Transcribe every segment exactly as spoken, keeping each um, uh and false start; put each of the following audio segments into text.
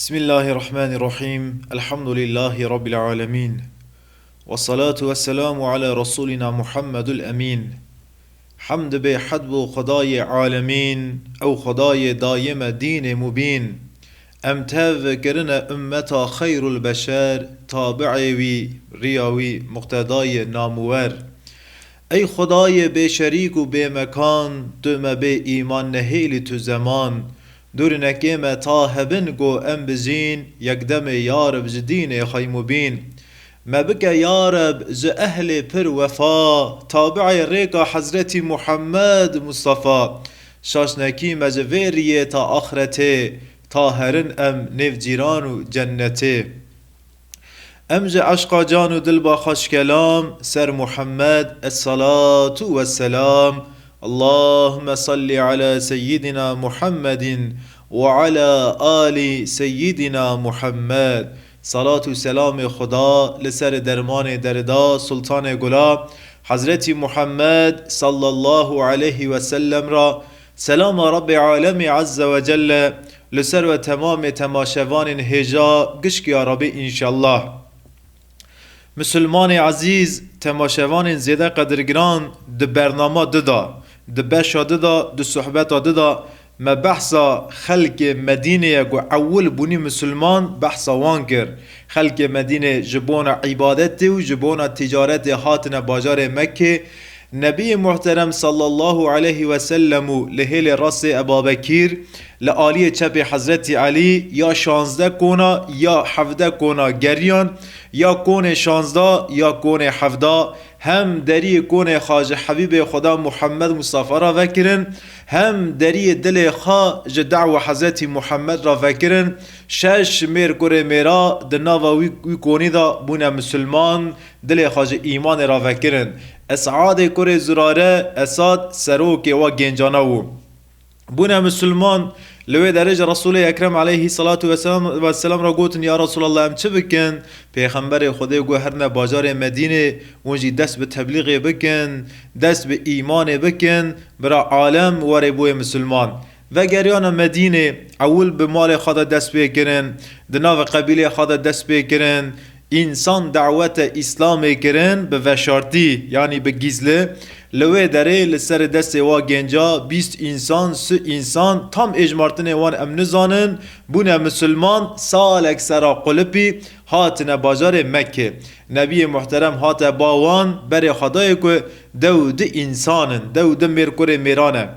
Bismillahirrahmanirrahim. Elhamdülillahi Rabbil alemin. Ve salatu ve selamu ala Resulina Muhammedul Emin. Hemd bê hedbo Xwedayê alemîn, ew Xwedayê dayime dînê mubîn. Em tev kirine ummeta xeyrul beşer, tabi'ê wî, riya wî, muqtedayê namûwer. Ey Xwedayê bêşerîk û bêmekan, tu me bê îman nehêlî tu zeman. Dûr nekê me ta hebin ku em bijîn, yekdemê ya Reb ji dînê xwe mubîn. Me bike ya Reb ji ehlê pir wefa, tabi'ê rêka Hezretî Muhammed Mustafa. Şaş nekî me ji vê riyê ta axretê, ta herin em nêv cîran û cennetê. Em ji eşqa can û dil ba xweş kelam ser Muhammed, esselatu vesselam. Allahümme salli ala seyyidina Muhammedin ve ala ali seyyidina Muhammed. Salat û selamê Xuda li ser dermanê derda, sultanê gula, Hezretî Muhammed sallallahu aleyhi ve sellem ra, selama Rabbê alemî azze ve celle li ser we temamê temaşevanên hêja gişk ya Rabbî înşallah. Misilmanê ezîz, temaşevanên zêde qedirgiran, di bernama di da, di beşa di da, di sohbeta di da, me behsa xelkê Medînê ye ku ewil bûnî misilman, behsa wan kir. Xelkê Medînê ji bona îbadetê û ji bona ticaretê hatine bajarê Mekkê. Nebiyê Muhterem sallallahu aleyhi ve sellem û li hêlê rastê Ebabekîr, li aliyê çepê Hezretî Elî ya şazdeh kona ya hevdeh kona geriyan, ya konê şazdeh ya konê hevdeh, hem deriyê konê xwe ji Hebîbê Xuda Muhammed Mustafa re vekirin, hem deriyê dilê xwe ji da'wa Hezretî Muhammed re vekirin. Şeş mêr kurê mêra di nava wî, wî konî de bûne misilman, dilê xwe ji îmanê re vekirin. Es'adê kurê Zurare, Esad serokê wa gencana bû. Bûne misilman, li wê derê ji Resulê Ekrem aleyhî salatu vesselam, vesselam re gotin, Ya Resulallah, em çi bikin? Pêxemberê Xwedê got, herine bajarê Medînê, hûn jî dest bi teblîxê bikin, dest bi îmanê bikin, bira alem were bûye misilman. Vegeriyane Medînê, ewil bi malê xwe de dest pê kirin, di nava qebîlê xwe de dest pê kirin, însan dawete Îslamê kirin bi veşartî, yanî bi gîzli. Li wê derê li ser destê wa genca bîst însan, si însan, tam êjmartinê wan em nizanin, bûne misilman, salek sera qulipî hatine bajarê Mekkê. Nebiyê Muhterem hate ba wan, berê xwe dayê ku dew di însan in, dew di mêr kurê mêran e.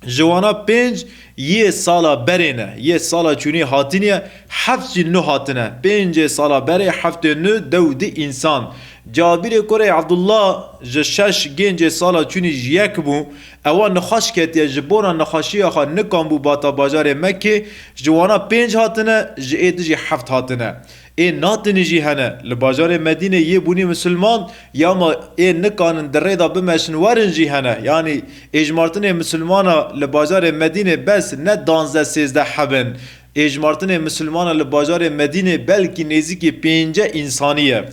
Ji wana pênc yê sala berê ne, yê sala çûnî hatîne, heft jî nû hatine. Pêncê sala berê heftê nû dew di însan. Cabîrê kurê Ebdullah ji şeş gencê sala çûnî ji yek bû. Ewa nixweş ketiye, ji bona nixweşiya xwe nikan bû bata bajarê Mekkê, ji wana pênc hatine, ji ê di jî heft hatine. Ê natinî jî hene. Li bajarê Medînê yê bûnî misilman, ya ma ê nikanin di rê de bimeşin werin jî hene. Yanî êjmartinê misilmana li bajarê Medînê bes ne danzdeh sêzdeh heb in. Êjmartinê misilmana li bajarê Medînê belkî nêzîkî pênce însanî ye.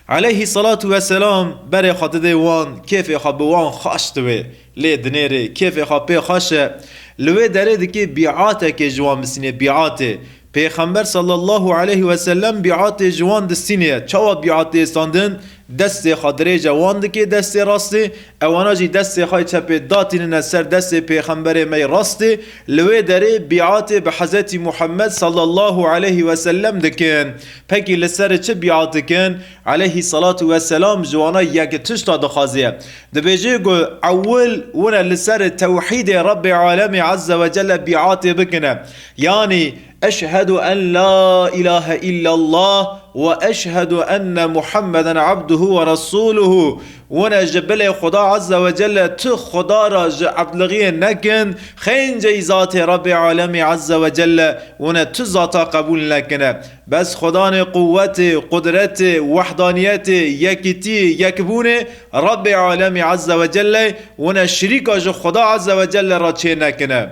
Aleyhî salatu vesselam berê xwe didê wan, kêfê xwe bi wan xaş diwê. Lê dinêrê, kêfê xwe pê xweş e. Li wê derê dikê bîatekê ji wan bisînê, bîatê. Pêxember sallallahu aleyhi ve sellem bîatê ji wan distînê ye. Çawa bîatê standin? Destê xwe dirêje wan dikê, destê rastê. Ewana jî destê xwe çepê datînine ser destê Pêxemberê me yê rastê. Li wê derê bîatê bi Hezretî Muhammed sallallahu aleyhi ve sellem dikin. Pekî li ser çi bîat dikin? Aleyhî salatu vesselam ji wana yek tişta dixwaze. Dibêje ku ewil wine li ser tewhîdê Rabbê alemê azze ve celle bîatê bikine. Yanî, "Eşhedü en la ilahe illallah ve eşhedü enne Muhammeden abduhu ve resuluhu." Wine ji bilê Xuda azze ve celle tu Xuda ra ji ebdlixiyê nekin, xênceyî zatê Rabbê alemê azze ve celle wine tu zata qebûl nekine. Bes Xudanê quwetê, qudretê, wehdaniyetê, yekîtî, yekbûnê, Rabbê alemî azze ve celle, wine şirîka ji Xuda azze ve celle re çê nekine.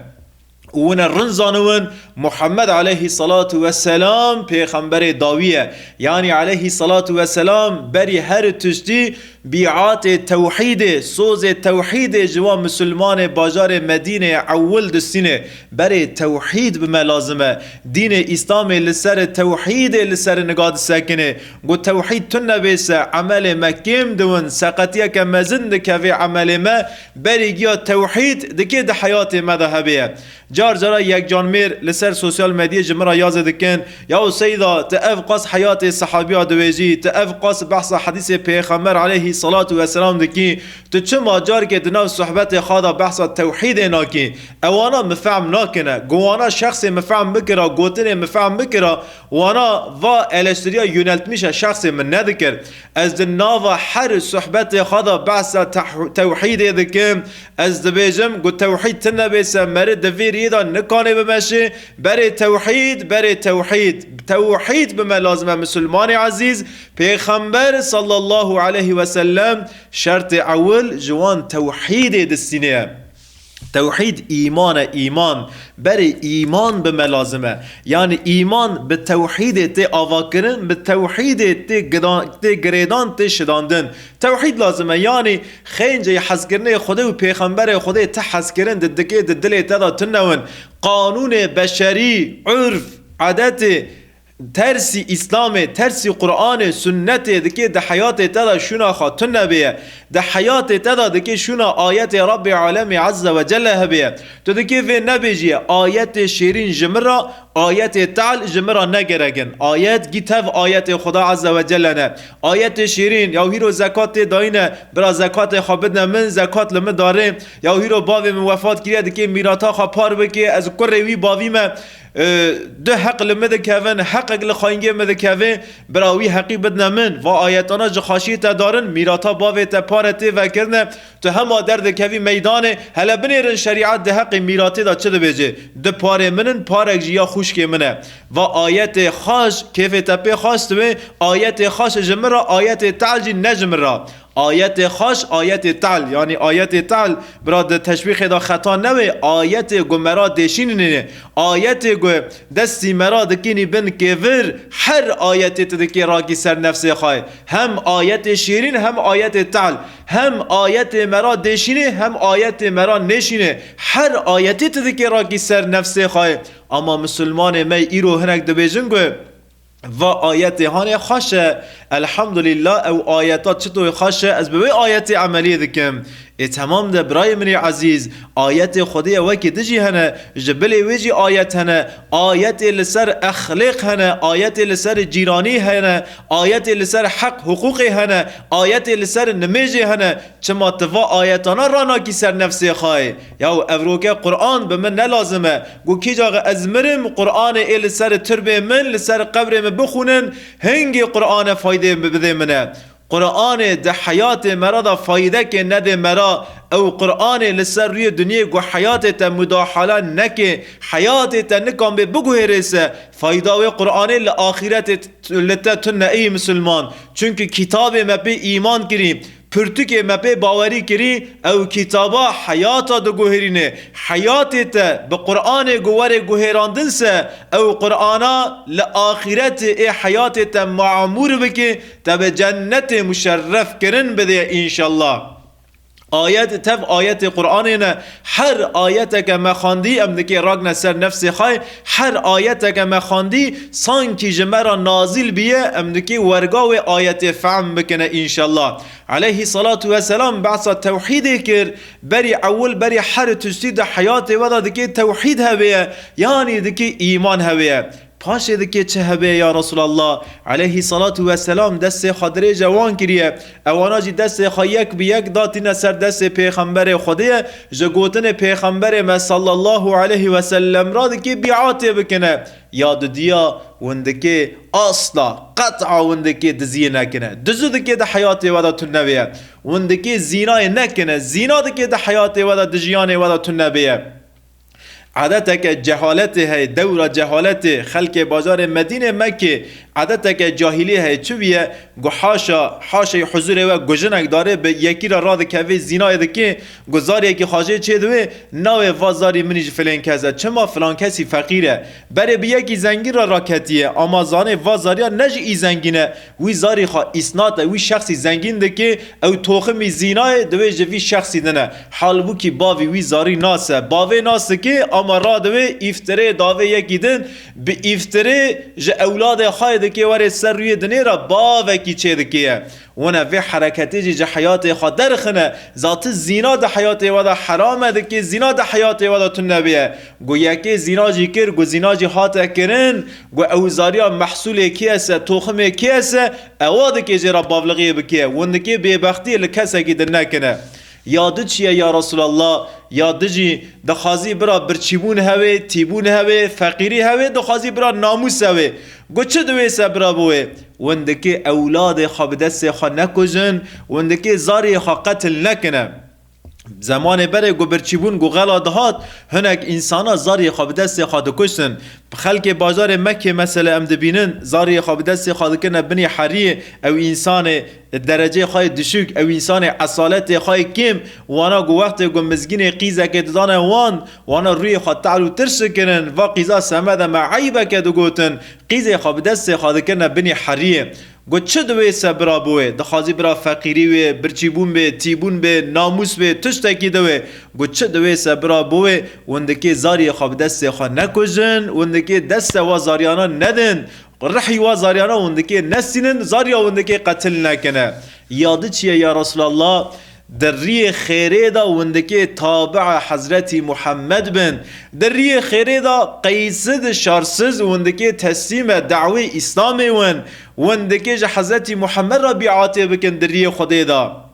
Û wine rin zaniwin, Muhammed aleyhî salatu vesselam pêxemberê dawî ye. Yanî aleyhî salatu vesselam berî her tiştî Bîatê tewhîdê, sozê tewhîdê ji wan misilmanê bajarê Medîneyê ewil distînê. Berê tewhîd bi me lazim e. Dînê Îslamê li ser tewhîdê li ser niga disekinê. Got tewhîd tune bê se, emelê me kêm diwin, seqetiyeke mezin dikevê emelê me, berî giya tewhîd dikê di heyatê me de hebê ye. Car cara yekcanmêr li ser sosyal medyê ji min re yazê dikin, "Yaw Seyda, tu ev qas heyatê sehabiya diwêjî, tu ev qas behsa hedîsê Pêxember aleyhî salatu weselam dikî, tu çima carkê di nav sohbetê xwe de behsa tewhîdê nakî?" Ewana min fehm nakine. Go wana şexsê min fehm bikira, gotinê min fehm bikira, wana va eleştiriya yöneltmişe şexsê min nedikir. Ez di nava her sohbetê xwe de behsa teh-, tewhîdê dikim. Ez dibêjim, ku tewhîd tune bê se, meri di vê riyê de nikanê bimeşê. Berê tewhîd, berê tewhîd. Tewhîd bi me lazim e, misilmanê ezîz. Pêxember sallallahu aleyhi ve sellem şertê ewil ji wan tewhîdê distînê ye. Tewhîd îman e, îman. Berê îman bi me lazim e. Yanî îman bi tewhîdê tê avakirin, bi tewhîdê tê gidan-, tê girêdan, tê şidandin. Tewhîd lazim e. Yanî xêncê hezkirinê Xwedê û Pêxemberê Xwedê ti hezkirin di dikê di dilê te de tune win. Qanûnê beşerî, urf, edetê, tersî Îslamê, tersî Qur'anê, sunnetê dikê di heyatê te de şûna xwe tune bê ye. Di heyatê te de dikê şûna ayetê Rabbê Alemê Azze ve Celle hebê ye. Tu dikê vê nebêjî ye, ayetê şêrîn ji min re, ayetê tehl ji min re ne gerek in. Ayet gî tev ayetê Xuda Azze ve Celle ne. Ayetê şêrîn, yaw hîro zekat tê dayîne, bira zekatê xwe bidine min, zekat li min darê. Yaw hîro bavê min wefat kiriye, dikê mîrata xwe par bikê, ez kurê wî bavî me, e, du heq li min dikevin, heqek li xwayingê min dikevê, bira wî heqî bidine min. Va ayetana ji xaşiyê te darin, mîrata bavê te pare tê vekirine. Tu hema derdikevî meydanê, hele binêrin şerîet di heqê mîratê de çi dibêje? Du parê min in, parek jî ya xwişkê min e. Va ayetê xaş, kêfê te pê xaş dibe, ayetê xaş ji min re, ayetê tehl jî ne ji min re. Ayetê xaş, ayetê tehl, yanî ayetê tehl, bira di teşbîxê de xeta newê, ayetê ku me ra dêşînînê, ayetê ku destî me ra dikînî bin kêvir, her ayetê tu dikê rakî ser nefsê xwe. Hem ayetê şêrîn, hem ayetê tehl. Hem ayetê me ra dêşînê, hem ayetê me ra nêşînê. Her ayetê tu dikê rakî ser nefsê xwe. Ama misilmanê me îro hinek dibêjin ku va ayetê hanê xweş e. Elhamdulillah, ew ayeta çitoy xweş e, ez bi wê ayetê emeliyê dikim. Ê temam de birayê min ê ezîz, ayetê Xwedê ye wekî din jî hene, ji bilê wê jî ayet hene, ayetê li ser exlêq hene, ayetê li ser cîranî hene, ayetê li ser heq hiqûqê hene, ayetê li ser nimêjê hene. Çima tu va ayetana ranakî ser nefsê xwe? Yaw evroke Qur'an bi min ne lazim e. Got kîcaxe ez mirim, Qur'anê ê li ser tirbê min, li ser qebrê min bixwînin, hingê Qur'ane faydê bidê min e. Qur'anê di heyatê me re de faydekê nedê me re, ew Qur'anê li ser rûyê dinyê ku heyatê te mudahala neke, heyatê te nikan bê biguhêrê se, fayda wê Qur'anê li axîretê t-, li te tune ey misilman. Çunkî kitabê me pê îman kirî, pirtûkê me pê bawerî kirî, ew kitaba heyata diguhêrîne. Heyatê te bi Qur'anê ku were guhêrandin se, ew Qur'ana li axîretê ê heyatê te mamûr bike, te bi cennetê muşerref kirin bidê înşallah. Ayet tev ayetê Qur'anê ne. Her ayeteke me xwendî em dikê rakne ser nefsê xwe. Her ayeteke me xwendî sankî ji me re nazîl biye, em dikê werga wê ayetê fehm bikine înşallah. Aleyhî salatu weselam behsa tewhîdê kir. Berî ewil, berî her tiştî di heyatê we de dikê tewhîd hebe ye, yanî dikê îman hebe ye. Paşê dikê çi hebe ya Resulallah? Aleyhî salatu weselam destê xwe dirêje wan kiriye. Ewana jî destê xwe yek bi yek datîne ser destê Pêxemberê Xwedê ye. Ji gotinê Pêxemberê me sallallahu aleyhi ve sellem ra dikê bîatê bikine. Ya dudiya win dikê asla, qet'a win dikê diziyê nekine. Dizu dikê di heyatê we de tune bê ye. Win dikê zînayê nekine. Zîna dikê di heyatê we de, di jiyanê we de tune bê ye. Edeteke cehaletê heye, dewra cehaletê, xelkê bajarê Medînê, Mekkê, Edeteke cahîlî heye, çi bûye? Got, haşa, haşa huzûrê we, got, jinek darê bi yekî re radikeve, zînayê dike, got, zariyekî xwe jê çêdibe, navê va zarî min î ji filên kes e. Çima? Filan kesî feqîr e. Berê bi yekî zengîn re raketiye, ama zanê va zariya ne ji î zengîn e. Wî zarî xwe îsnat e, wî şexsî zengîn dike, ew toximî zînayê, divê ji vî şexsî din e. Halbûkî bavî wî zarî nas e. Bavê nas dike, ama radibe îftirê davê yekî din, bi îftirê ji ewladê xwe yê dike were ser rûyê dinê re bavekî çê dike ye. Wene vê hereketê jî ji heyatê xwe derxine. Za ti zîna di heyatê we de heram e dike, zîna di heyatê we de tune bûye. Got yekê zîna jî kir, got zîna jî hate kirin, got ew zariya mehsûlê kê se, toximê kê se, ewa dike jê re bavlixiyê bike. Win dike bêbextiyê li kesekî din nekine. Ya di çi ye ya Resulallah? Ya di jî dixwazî bira birçîbûn hewê, tîbûn hewê, feqîrî hewê, dixwazî bira namûs hewê. Got çi diwê se bira bi wê? Win dike ewladê xwe bi destê xwe nekujin, win dike zariyê xwe qetil nekine. Zemanê berê ku birçîbûn ku xela dihat, hinek însana zariyê xwe bi destê xwe dikuştin. Bi xelkê bajarê Mekkê mesele em dibînin, zariyê xwe bi destê xwe dikirine binî heriyê, ew însanê dereceyê xwe yê dişûk, ew însanê esaletê xwe yê kêm, wana ku wextê ku mizgînê qîzekê didane wan, wana rûyê xwe tehl û tirş dikirin, va qîza semede me eybeke digotin, qîzê xwe bi destê xwe dikirine binî heriyê. Got çi diwê se bira bi wê? Dixwazî bira feqîrî wê, birçîbûn bê, tîbûn bê, namûs bê, tiştekî diwê. Got çi diwê se bira bi wê? Windikê zariyê xwe bi destê xwe nekujin, windikê deste wa zariyana nedin. Rihî wa zariyana windikê nesînin, zariya windikê qetil nekine. Ya di çi ye ya Resulallah? Di riyê xêrê de windikê tabi'a Hezretî Muhammed bin. Di riyê xêrê de qeysiz, şersiz windikê teslîme dawê Îslamê win. Windikê ji Hezretî Muhammed re bîatê bikin di riyê Xwedê de.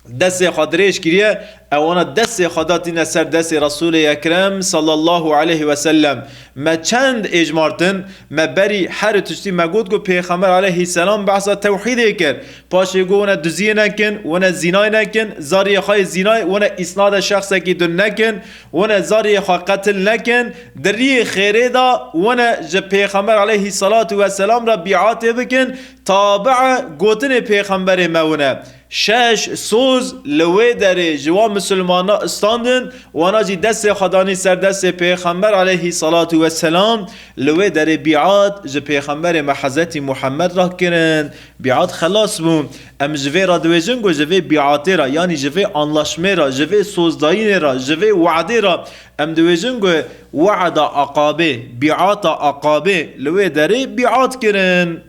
Destê xwe dirêj kiriye, ewana destê xwe datîne ser destê Resûlê Ekrem sallallahu aleyhi ve sellem. Me çend êjmartin, me berî her tiştî me got ku Pêxember aleyhisselam behsa tewhîdê kir. Paşê got, wene duziyê nekin, wene zînayê nekin, zariyê xwe yê zînayê, wene îsnadê şexsekî din nekin, wene zariyê xwe qetil nekin, di riyê xêrê de wene ji Pêxember aleyhisselatu vesselam re bîatê bikin, tabi'a gotinê Pêxemberê me wine. Şeş soz li wê derê ji wan misilmana standin, wana jî destê xwe danî ser destê Pêxember aleyhisselatu vesselam, li wê derê bîat ji Pêxemberê me Hezretî Muhammed re kirin. Bîat xelas bû. Em ji vê re dibêjin ku ji vê bîatê re, yanî ji vê anlaşmê re, ji vê sozdayînê re, ji vê we'dê re, em dibêjin ku we'da aqabê, bîata aqabê, li wê derê bîat kirin.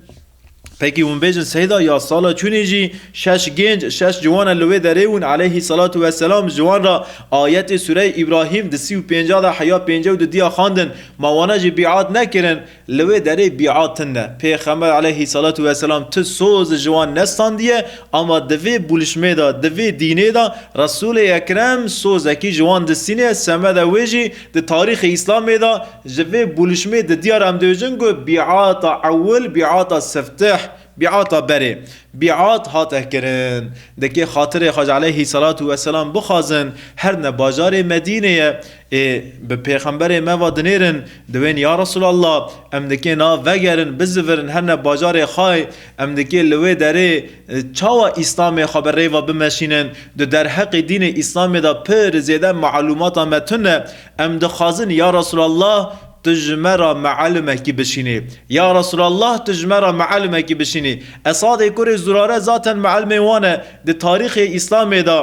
Pekî hûn bêjin, Seyda, ya sala çûnê jî şeş genc, şeş ciwan e li wê derê win, aleyhî salatu vesselam, ji wan re ayetê Sûreyê Îbrahîm di sî û pênca de heya pêncî û dudiya xwendin, ma wana jî bîat nekirin? Li wê derê bîat tune. Pêxember aleyhî salatu vesselam ti soz ji wan nestandiye, ama di vê bulişmê de, di vê dînê de Resûlê Ekrem sozekî ji wan distîne, semede wê jî di tarîxê Îslamê de ji vê bulişmê di diyar em dibêjin ku bîata ewil, bîata siftih, bîata berê. Bîat hate kirin. Dikê xatirê Xwecê aleyhî salatu vesselam bixwazin, herne bajarê Medînê ye, ê, bi Pêxemberê me ve dinêrin, diwên, ya Resulallah, em dikê na vegerin, bizivirin, herne bajarê xwe, em dikê li wê derê, e, çawa Îslamê xwe bi rê ve bimeşînin, di derheqê dînê Îslamê de pir zêde malûmata me tune, em dixwazin, ya Resulallah, tu ji me re mealimekî bişînî. Ya Resulallah, tu ji me re mealimekî bişînî. Esadê kurê Zurare zaten mealimê wan e. Di tarîxê Îslamê de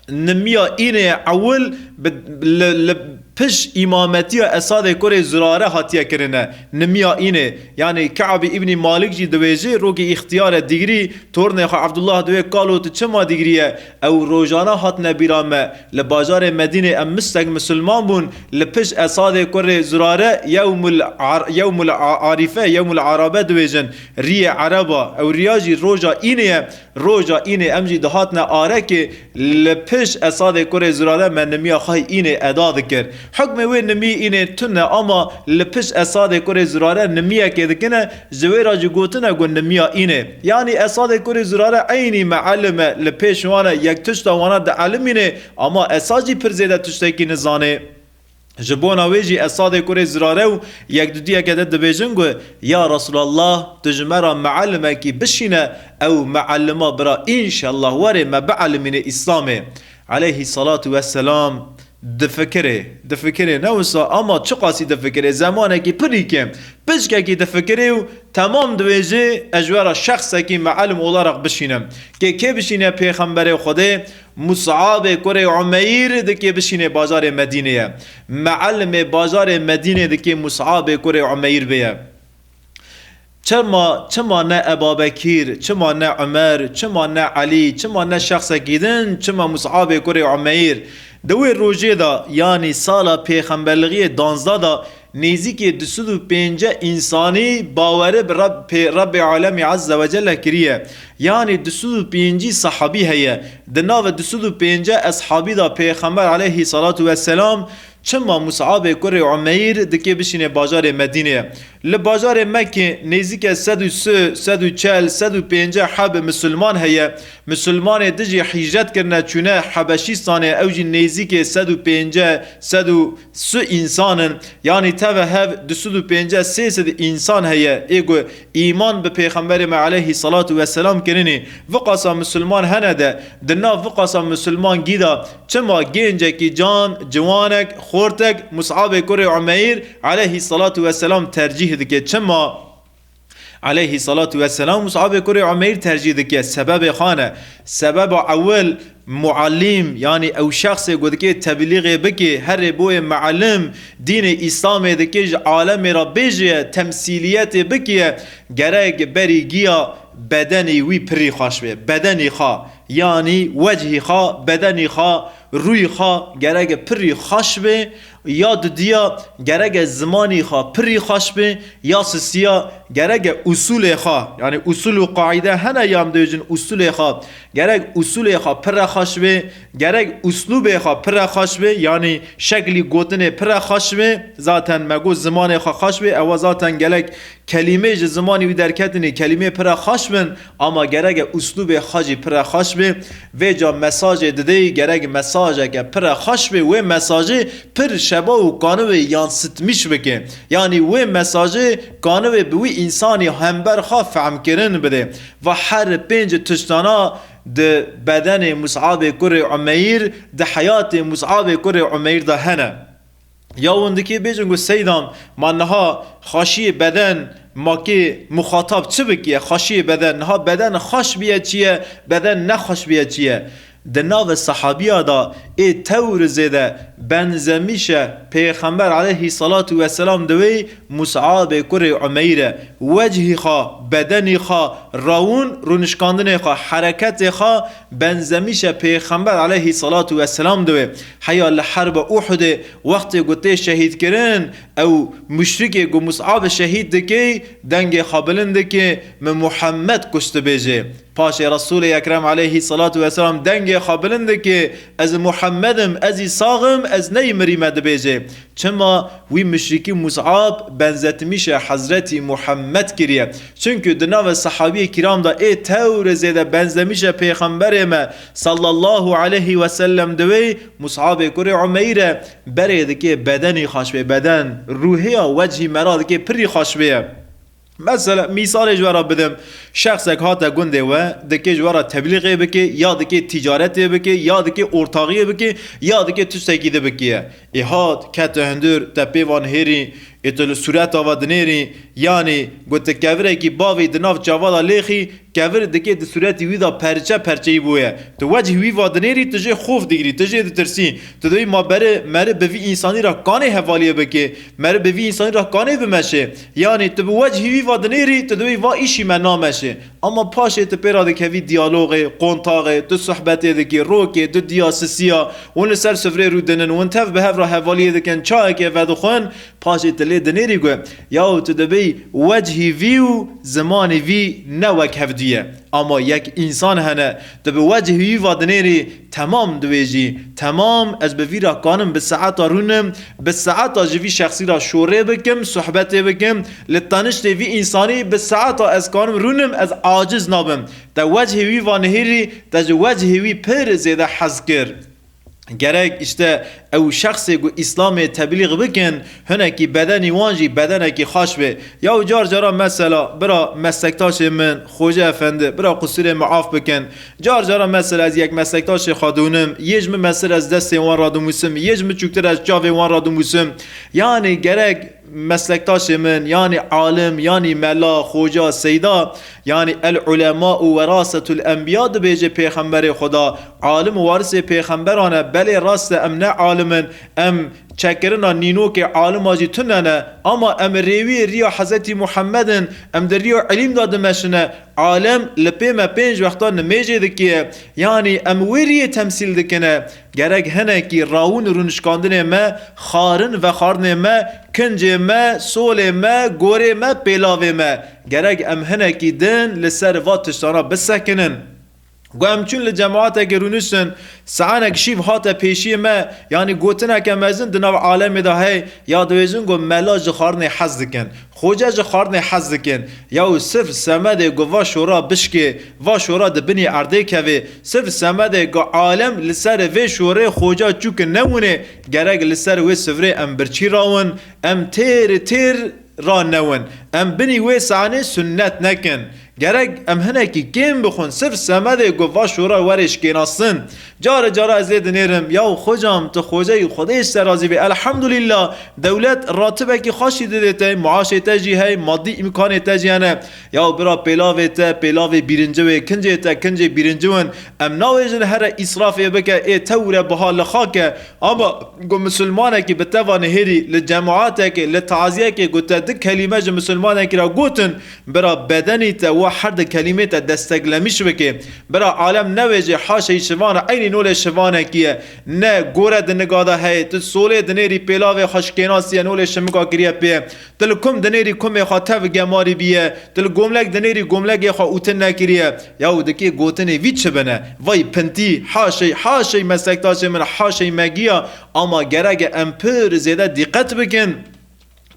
nimiya înê ewil bi, li, li piş îmametiya Esadê kurê Zurare hatiye kirine. Nimiya înê. Yanî Ka'bî Îbnî Malik jî dibêjî, rokî îxtiyare digrî, tornê xwe Abdullah diwê, kalo tu çima digriye? Ew rojana hatine bîra me. Li bajarê Medînê em mistek misilman bûn. Li pişt Esadê kurê Zurare yewmul Ar-, yewmul A-, Arîfe, yewmul Arabe dibêjin. Riyê Ereba. Ew riya jî roja înê ye. Roja înê em jî dihatine arekê. Li pişt Esadê kurê Zurare me nimiya xwe înê eda dikir. Hukmê wê nimiyê înê tune, ama li pişt Esadê kurê Zurare nimiyekê dikine. Ji wê re jî gotine ku nimiya înê. Yanî Esadê kurê Zurare eynî mealim e, li pêş wan e, yek tişta wana dielimînê, ama Esad jî pir zêde tiştekî nizanê. Ji bona wê jî Esadê kurê Zirare û yek du diyeke de dibêjin ku, Ya Resulallah, tu ji me re mealimekî bişîne, ew mealima bira înşellah were me bialimîne Îslamê. Aleyhî salatu vesselam difikirê, difikirê ne wisa ama çiqasî difikirê, zemanekî pirî kêm, piçkekî difikirê û temam dibêje, Ez ji we re şexsekî mealim olarak bişînim. Kê kê bişîne Pêxemberê Xwedê? Mus'abê kurê Umeyr dikê bişînê bajarê Medînê ye. Mealimê bajarê Medînê dikê Mus'abê kurê Umeyr bêye. Çima, çima ne Ebabekîr, çima ne Umer, çima ne Elî, çima ne şexsekî din, çima Mus'abê kurê Umeyr? Di wê rojê de, yanî sala pêxemberlixiyê danzdeh de, nêzîkê du sed û pêncî însanî baweri bi Reb-, pê-, Rebbê Alemî Azze ve Celle kiriye. Yanî du sed û pêncî sahabî heye. Di nav du sed û pêncî eshabî de Pêxember aleyhî salatu vesselam çima Mus'abê kurê Umeyr dikê bişînê bajarê Medînê? Li bajarê Mekkê nêzîke sed û si, sed û çel, sed û pêncî heb misilman heye. Misilmanê dijî hîcret kirine çûne Hebeşîstanê, ew jî nêzîkê sed û pêncî, sed û si însan in. Yanî teve hev du sed û pêncî sê sed însan heye, ê ku îman bi Pêxemberê me aleyhî salatu vesselam kirinî. Viqasa misilman hene de, di nav viqasa misilman gî de, çima gêncekî can, ciwanek, xortek Mus'abê kurê Umeyr aleyhî salatu vesselam tercîh dike? Çima aleyhî salatu vesselam Mus'abê kurê Umeyr tercîh dike? Sebebê xwe ne. Sebeba ewil, muallim, yanî ew şexsê ku dikê teblîxê bikê, herê boyê muallim, dînê Îslamê dikê ji alemê re bêjê, temsîliyetê bikê, gerek berî giya bedenî wî pirî xweş bê. Bedenî xwe, yanî wechî xwe, bedenî xwe, rûyê xwe gerek pirî xweş bê, ya dudiya gerek zimanî xwe pirî xweş bê, ya sisiya gerek usulê xwe, yanî usul û qaîde hene ya em dibêjin usulê xwe, gerek usulê xwe pire xweş bê, gerek uslûbê xwe pire xweş bê, yanî şeklî gotinê pire xweş bê, zaten me got zimanê xwe xweş bê, ewa zaten gelek kelîmê ji zimanî wî derketinê, kelîmê pire xweş bin, ama gereke uslûbê xwe jî pire xweş bê. Vêca mesajê dideyî gerek mesajeke pire xweş bê, wê mesajê pir şeba û kanibê yansitmîş bike. Yanî wê mesajê kanibê bi wî însanî hember xwe fehmkirin bide. Va her pênc tiştana di bedenê Mus'abê kurê Umeyr, di heyatê Mus'abê kurê Umeyr de hene. Ya hûn dikê bêjin ku Seydam, ma niha xweşiyê beden ma kê muxatab çi bikiye? Xweşiyê beden, niha beden xweş biye çi ye, beden nexweş biye çi ye? Di navê sehabiya de ê tewr zêde benzemîşe Pêxember aleyhî salatu vesselam di wê Mus'abê kurê Umeyr e. Wechî xwe, bedenî xwe, rawûn, rûnişkandinê xwe, hereketê xwe benzemîşe Pêxember aleyhî salatu vesselam di wê. Heya li herba Uhudê wextê ku tê şehîd kirin, ew muşrikê ku Mus'ab şehîd dikey, dengê xwe bilind dike, min Muhammed kuşt dibêje. Paşê Resûlê Ekrem aleyhî salatu vesselam dengê xwe bilind dike, ez Muhammed im, ez î sax im, ez neyî mirîme dibêje. Çima wî muşrikî Mus'ab benzetmîşe Hezretî Muhammed kiriye? Çimkî di navê sehabiyê kiram de ê tewr zêde benzemîşe Pêxemberê me sallallahu aleyhi ve sellem di wê Mus'abê kurê Umeyr e, berê dike bedenî xweş bê, beden, ruhiya wechî mera dike pirî xweş bê. Mesela, mîsalê ji we re bidim, şexsek hate gundê we, dike ji we re teblîxê bike, ya dike tîcaretê bike, ya dike ortaxiyê bike, ya dike tiştekî di bikiye. Ê hat, kete hundir, te pê van hêrî, ê tu li sûreta ve dinêrî, yanî, got, tu kevirekî bavî di nav çava de lêxî, kevir dike di sûretî wî de perçe perçeyî bûye. Tu wechî wî va dinêrî, tu jê xof digirî, tu jê ditirsî. Tu dibî ma beri, meri bi vî însanî re kanê hevaliyê bike, meri bi vî însanî re kanê bimeşe. Yanî tu bi wechî wî va dinêrî, tu dibî va îşî me nameşe. Ama paşê tu pê re dikevî diyalogê, kontaxê, tu sohbetê dikî, rokê, tu diya sisiya, hûn li ser sifrê rûdinin, hûn tev bi hev re hevaliyê dikin, çayekê vedixwin, paşê tu lê dinêrî ku, yaw tu dibî wechî vî û zimanî vî ne wek hevdû ye. Ama yek însan hene, tu bi wechî wî va dinêrî, temam dibêjî, temam, ez bi vî re kanim bi saeta rûnim, bi saeta ji vî şexsî re şorê bikim, sohbetê bikim, li teniştê vî însanî bi saeta ez kanim rûnim, ez aciz nabim. Te wechê wî va nihêrî, te ji wechê wî pir zêde hez kir. Gerek işte ew şexsê ku Îslamê teblîx bikin, hinekî bedenî wan jî bedenekî xaş be. Ya û car cara mesela, bira meslektaşê min, Xoce Efendi, bira qusûrê min af bikin. Car cara mesela ez yek meslektaşê xwe dûnim, yê ji min mestir ez destê wan radimûsim, yê ji min çûktir ez çavê wan radimûsim. Yanî gerek meslektaşê min, yanî alim, yanî mela, xoca, seyda, yanî el ulema'u werasetul enbiya dibêje pêxemberê Xweda, alim warisê pêxemberan e, belê rast e em ne alim in, em çekirina nînokê alima jî tune ne, ama em rêwiyê riya Hezretî Muhammed in, em di riya ilîm de dimeşine, alem li pê me pênc wexta nimêjê dike, yanî em wê riyê temsîl dikine. Gerek hinekî rawûn û rûnişkandinê me, xarin vexwarinê me, kincê me, solê me, gorê me, pêlavê me. Gerek em hinekî din li ser va tiştana bisekinin. Ku em çûn li cemaetekê rûniştin, saenek şîv hate pêşiyê me, yanî gotineke mezin di nav alemê de heye, ya dibêjin ku mela ji xwarinê hez dikin. Xoce ji xwarinê hez dikin. Ya û sifr semedê ku va şora bişkê, va şora di binî erdê kevê. Sifr semedê ku alem li ser vê şorê xoca çûkin newinê, gerek li ser wê sivrê em birçî rawin, em têr têr ranewin. Em binî wê sanê sunnet nekin. Gerek em hinekî kêm bixwin, sifr semedê ku va şora were şikênastin. Care cara ez ê dinêrim, yaw xocam, tu xoceyî, Xwedê ji te razî be. Elhamdulillah, dewlet ratibekî xweş jî didê te, maaşê te jî hey, madî îmkanê te jî hene. Yaw bira pêlavê te, pêlavê bîrincî wê, kincê te, kincê bîrincî win. Em nawêjin here îsrafê bike, ê tewre biha li xak e. Ama ku misilmanekî bi te va nihêrî, li cemaetekê, li taziyekê ku te du kelîme ji misilmanekî re gotin, bira bedenî te wa her di kelîmê te desteklemîş bike. Bira alem newêjê haşeyî şivana eynî nolê şivanekî ye. Ne gore di niga de heye, tu solê dinêrî pêlavê xwe şikênasiye nolê şimika kiriye pê. Tu li kum dinêrî kumê xwe tev gemarî biye. Tu li gomlek dinêrî gomlekê xwe ûtin nekiriye. Yaw dikê gotinê vî çi bine? Vay pintî, haşey, haşey meslektaşê min, haşey me giya. Ama gerek e em pir zêde dîqet bikin.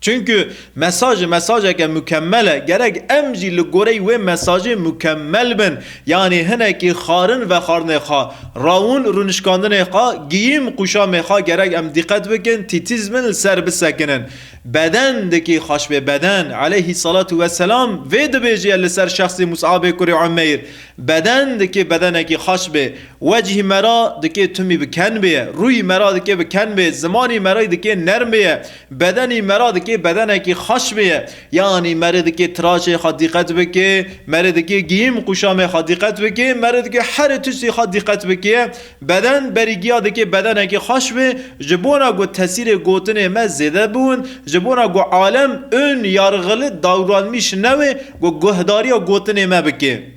Çünkü mesaj, mesajeke mükemmel e. Gerek em jî li goreyî wê mesajê mükemmel bin. Yanî hinekî xwarin vexwarinê xwe, rawûn rûnişkandinê xwe, giyîm quşamê xwe gerek em dîqet bikin, tîtiz bin, li ser bisekinin. Beden dikê xweş bê, beden. Aleyhî salatu weselam vê dibêjiye li ser şexsê Mus'abê kurê Umeyr. Beden dikê bedenekî xweş bê. Wecihî mera dikê tumî bi ken bê. Rûyî mera dikê bi ken bê. Zimanî mera dikê nerm bê. Bedenî mera dikê bedenekî xweş bê. Yanî merê dikê tiraşê xwe dîqet bike, merê dikê giyîm quşamê xwe dîqet bike, merê dikê herê tiştî xwe dîqet bike. Beden berî giya dikê bedenekî xweş be, ji bona ku tesîrê gotinê me zêde biwin, ji bona ku alem ön yargılı davranmış newê ku guhdariya gotinê me bike.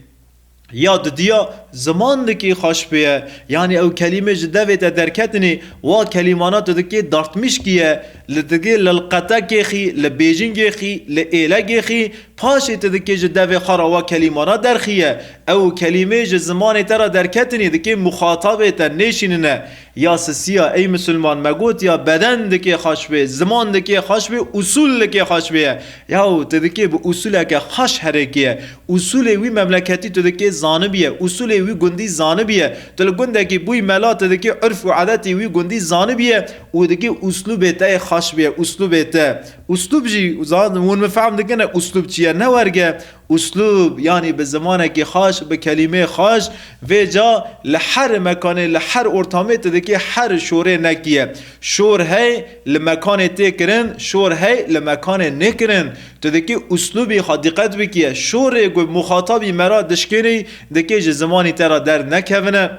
Ya didiya ziman dikê xweş pê ye, yanî ew kelîmê ji devê te derketinê, wa kelîmana tu dikê dartmiş kiye, li dikê li qetekê xî, li bêjingê xî, li êlegê xî, Paşê tu dikê ji devê xwe re wa kelîmana derxiye. Ew kelîmê ji zimanê te re derketinê dikê muxatabê te nêşînine. Ya sisiya, ey misilman, me got ya beden dikê xweş bê, ziman dikê xweş bê, usul dikê xweş bê ye. Yaw tu dikê bi usuleke xweş herêkiye. Usulê wî memleketî tu dikê zanibiye, usulê wî gundî zanibiye. Tu li gundekî bûyî mela tu dikê urf û edetê wî gundî zanibiye û dikê uslubê te yê xweş bê, uslubê te. Uslub jî, zan-, hûn min fehm dikine uslub çi ye? Ne werge, uslub, yanî bi zimanekî xweş, bi kelîmeyê xweş, vêca li her mekanê, li her ortamê tu dikê her şorê nekiye. Şor hey li mekanê tê kirin, şor hey li mekanê nêkirin. Tu dikê uslubî xwe dîqet bikiye. Şorê ku muxatabî me ra dişkênî, dikê ji zimanî te ra dernekevine.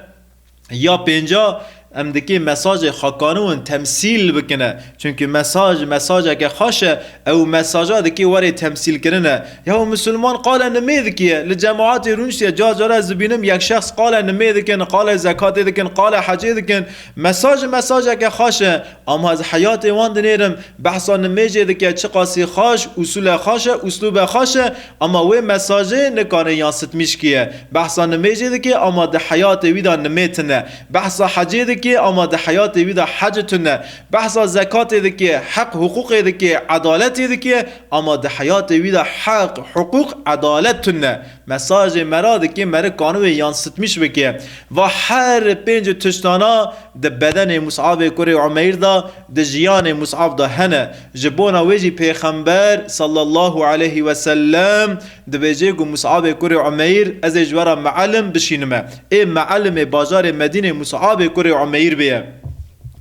Ya pênca, em dikê mesajê xwe kaniwin temsîl bikine. Çunkî mesaj, mesajeke xweş e. Ew mesaja dikê werê temsîlkirine. Ya ew misilman qale nimê dikiye. Li cemaetê rûniştiye. Car cara ez dibînim yek şexs qale nimê dikin, qale zekatê dikin, qale hecê dikin. Mesaj, mesajeke xweş e. Ama ez heyatê wan dinêrim. Behsa nimêjê dike, çiqasî xweş, usule xweş e, uslube xweş e. Ama wê mesajê nikane yansıtmış kiye. Behsa nimêjê dike, ama di heyatê wî de nimê tine. Behsa hecê dike, dike, ama di heyatê wî de hec tune. Behsa zekatê dike, heq hiqûqê dike, edaletê dike, ama di heyatê wî de heq, hiqûq, edalet tune. Mesajê me ra dike, meri kanû wê yansıtmış bike. Va her pênc tiştana di bedenê Mus'abê kurê Umeyr de, di jiyanê Mus'ab de hene. Ji bona wê jî Pêxember sallallahu aleyhi ve sellem dibêje ku Mus'abê kurê Umeyr, ez ê ji we re me'elim bişînime. Ê me'elimê bajarê Medînê Mus'abê kurê Umeyr bêye.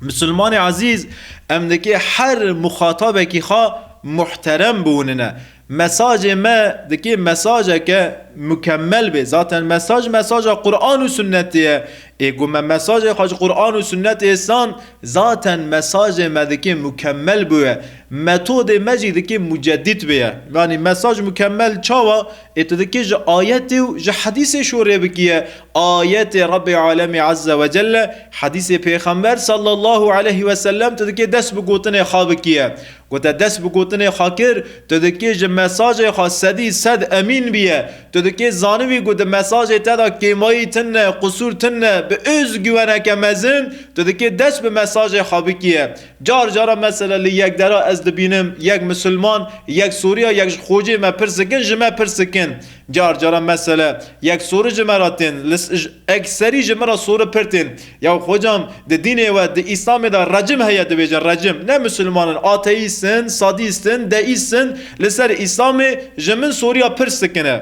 Misilmanê ezîz, em dikê her muxatabekî xwe muhterem biwinine. Mesajê me dikê mesajeke mukemmel bê. Zaten mesaj, mesaja Qur'an û sunnetê ye. Ê ku me mesajê xwe ji Qur'an û sunnetê san, zaten mesajê me dikê mukemmel bûye. Metodê me jî dikê mucedîd bêye. Yanî mesaj mukemmel çawa? Ê tu dikê ji ayetê û ji hedîsê şorê bikiye. Ayetê Rebbê Alemê Azze ve Celle, hedîsê Pêxember sallallahu aleyhi ve sellem tu dikê dest bi gotinê xwe bikiye. Ku te dest bi gotinê xwe kir, tu dikê ji mesajê xwe sedî sed emîn biye. Tu dikê zanibî ku di mesajê te de kêmayî tune, qusûr tune, bi öz güweneke mezin, tu dikê dest bi mesajê xwe bikiye. Car cara mesela li yek dera ez dibînim, yek misilman, yek Sûriya, yek ji xocê me pirs dikin, ji me pirs dikin. Car cara mesela yek Sûri ji me re tên, li s-, j-, ekserî ji me re Sûri pir tên. Ya hocam, di dînê we, di Îslamê de recim heye dibêjin, recim. Ne misilman in, ateîst in, sadîst in, deîst in, li ser Îslamê ji min Sûriya pirs dikine.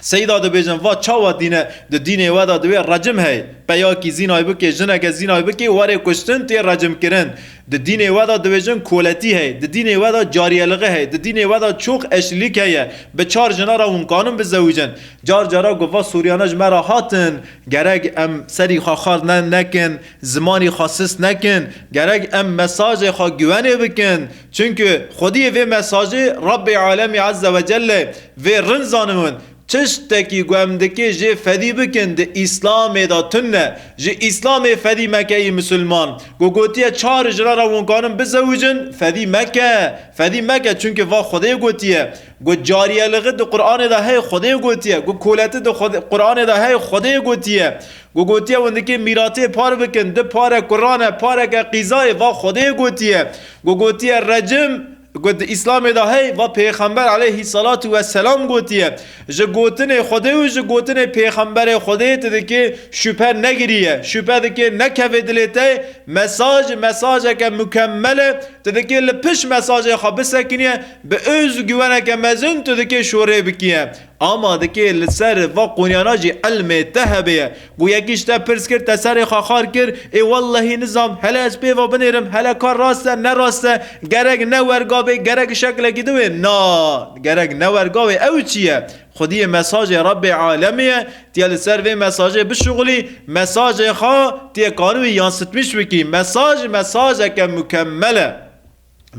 Seyda dibêjin, va çawa dîne, di dînê we de divê recim hey. Peyakî zînay bike, jineke zînay bike, were kuştin, tê recimkirin. Di dînê we de dibêjin koletî hey. Di dînê we de cariyeliği hey. Di dînê we de çok eşlîlîk heye. Bi çar jina re hûn kanin bizewicin. Car cara ku va Sûriyane ji me re hatin, gerek em serî xwe xar ne, nekin, zimanî xwe sist nekin. Gerek em mesajê xwe güvenê bikin. Çunku xwediyê vê mesajê Rebbê Alemî Azze ve Celle vê rind zanibin. Tiştekî ku em dikê jê fedî bikin di Îslamê de tune. Ji Îslamê fedî meke yî misilman. Ku gotiye çar jina re hûn kanin bizewicin, fedî meke. Fedî meke, çunke va Xwedê gotiye. Ku cariyeliği di Qur'anê de hey, Xwedê gotiye. Ku koleti di Xwedê, Qur'anê de hey, Xwedê gotiye. Ku gotiye hûn dikê mîratê par bikin, di pare kurane, pareke qîzayê, va Xwedê gotiye. Ku gotiye recim, ku di Îslamê de hey, va Pêxember aleyhî salatu ve selam gotiye. Ji gotinê Xwedê û ji gotinê Pêxemberê Xwedê tu dikê şüphe negiriye. Şüphe dikê nekeve dilê te. Mesaj, mesajeke mukemmel e. Tu dikê li pişt mesajê xwe bisekiniye, bi öz güweneke mezin tu dikê şorê bikiye. Ama dikê li ser va qonyana jî ilmê te hebe ye. Ku yekî ji te pirs kir, te serê xwe xar kir, ê wellehî nizam, hele ez pê ve binêrim, hele ka rast e, ne rast e, gerek ne werga bê, gerek şeklekî di wê. Na, gerek ne werga wê, ew çi ye? Xwediyê mesajê Rebbê Alemê ye, tiye li ser vê mesajê bişuxulî, mesajê xwe tiye kanû wî yansıtmış bikî. Mesaj, mesajeke mukemmel e.